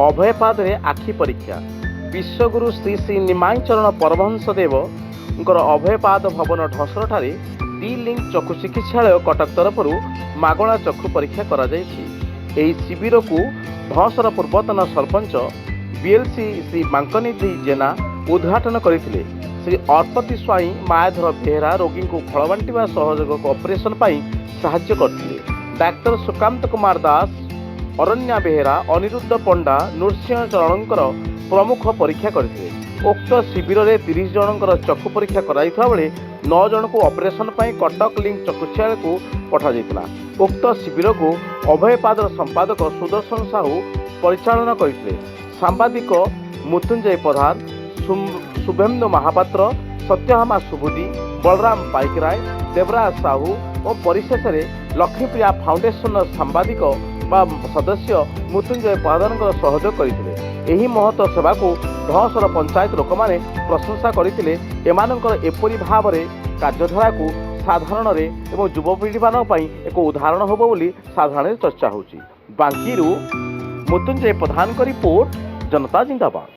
ଅଭୟପାଦରେ ଆଖି ପରୀକ୍ଷା। ବିଶ୍ୱଗୁରୁ ଶ୍ରୀ ଶ୍ରୀ ନିମାଇଁ ଚରଣ ପରମହଂସ ଦେବଙ୍କର ଅଭୟପାଦ ଭବନ ଢସରଠାରେ ଦି ଲିଙ୍କ ଚକ୍ଷୁ ଚିକିତ୍ସାଳୟ, କଟକ ତରଫରୁ ମାଗଣା ଚକ୍ଷୁ ପରୀକ୍ଷା କରାଯାଇଛି। ଏହି ଶିବିରକୁ ଢସର ପୂର୍ବତନ ସରପଞ୍ଚ ବିଏଲସି ଶ୍ରୀ ବାଙ୍କନିଧି ଜେନା ଉଦ୍ଘାଟନ କରିଥିଲେ। ଶ୍ରୀ ଅର୍ପତି ସ୍ୱାଇଁ, ମାୟାଧର ବେହେରା ରୋଗୀଙ୍କୁ ଫଳ ବାଣ୍ଟିବା ସହଯୋଗ ଅପରେସନ ପାଇଁ ସାହାଯ୍ୟ କରିଥିଲେ। ଡାକ୍ତର ସୁକାନ୍ତ କୁମାର ଦାସ, ଅରଣ୍ୟା ବେହେରା, ଅନିରୁଦ୍ଧ ପଣ୍ଡା, ନୃସିଂହ ଚରଣଙ୍କର ପ୍ରମୁଖ ପରୀକ୍ଷା କରିଥିଲେ। ଉକ୍ତ ଶିବିରରେ 30 ଜଣଙ୍କର ଚକ୍ଷୁ ପରୀକ୍ଷା କରାଯାଇଥିବା ବେଳେ ନଅ ଜଣଙ୍କୁ ଅପରେସନ ପାଇଁ କଟକ ଲିଙ୍କ ଚିକିତ୍ସାଳୟକୁ ପଠାଯାଇଥିଲା। ଉକ୍ତ ଶିବିରକୁ ଅଭୟପାଦର ସମ୍ପାଦକ ସୁଦର୍ଶନ ସାହୁ ପରିଚାଳନା କରିଥିଲେ। ସାମ୍ବାଦିକ ମୃତ୍ୟୁଞ୍ଜୟ ପ୍ରଧାନ, ଶୁଭେନ୍ଦୁ ମହାପାତ୍ର, ସତ୍ୟଭାମା ସୁବୁଦ୍ଧି, ବଳରାମ ପାଇକରାୟ, ଦେବରାଜ ସାହୁ ଓ ପରିଶେଷରେ ଲକ୍ଷ୍ମୀପ୍ରିୟା ଫାଉଣ୍ଡେସନର ସାମ୍ବାଦିକ ବା ସଦସ୍ୟ ମୃତ୍ୟୁଞ୍ଜୟ ପ୍ରଧାନଙ୍କର ସହଯୋଗ କରିଥିଲେ। ଏହି ମହତ ସେବାକୁ ଢସର ପଞ୍ଚାୟତ ଲୋକମାନେ ପ୍ରଶଂସା କରିଥିଲେ। ଏମାନଙ୍କର ଏପରି ଭାବରେ କାର୍ଯ୍ୟଧାରାକୁ ସାଧାରଣରେ ଏବଂ ଯୁବପିଢ଼ିମାନଙ୍କ ପାଇଁ ଏକ ଉଦାହରଣ ହେବ ବୋଲି ସାଧାରଣରେ ଚର୍ଚ୍ଚା ହେଉଛି। ବାଙ୍କିରୁ ମୃତ୍ୟୁଞ୍ଜୟ ପ୍ରଧାନଙ୍କ ରିପୋର୍ଟ, ଜନତା ଜିନ୍ଦାବାଦ।